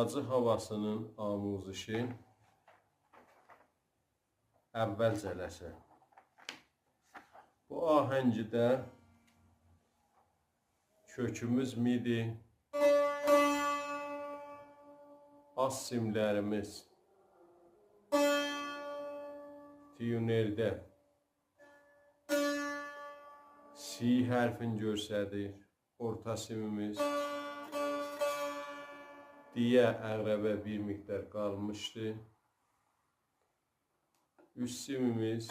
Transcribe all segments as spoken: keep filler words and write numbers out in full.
آذربایجان هاواسی‌نین آموزشی، اول جلسه. بو آهنگده کؤکوموز می‌دی، آلت سیملریمیز تیونرده سی حرفین گؤستریر، اورتا سیمیمیز دی‌یه، عقربه بیر مقدار قالمیشدی. اوست سیمیمیز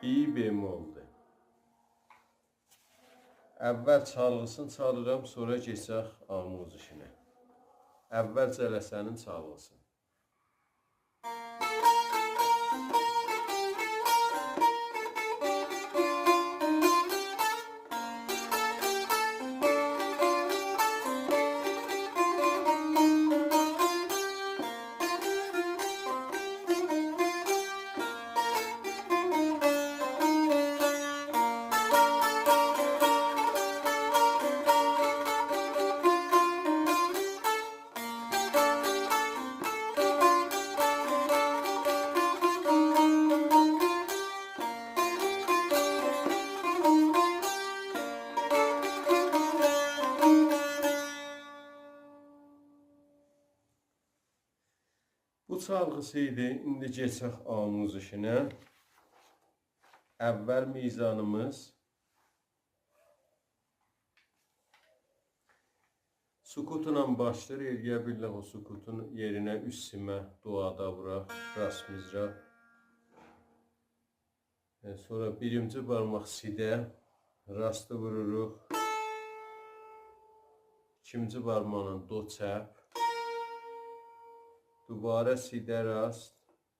ای بمل‌دور. اول چالغی‌سینی چالیرام، سونرا کئچک آموزشینه. اول جلسه‌نین چالغی‌سینی. بو چالغی‌سی ایدی. ایندی کئچک آموزشینه. اول میزانیمیز. سکوتلا باشلاییر. ائلیه بیللک او سکوتون یئرینه اوست سیمه دوعادا ووراق، راست مضراب. ائ، سونرا بیرینجی بارماق سی‌ده راستی ووروروق. ایکینجی بارماغینان دو چپ. دوباره سی‌ده راست.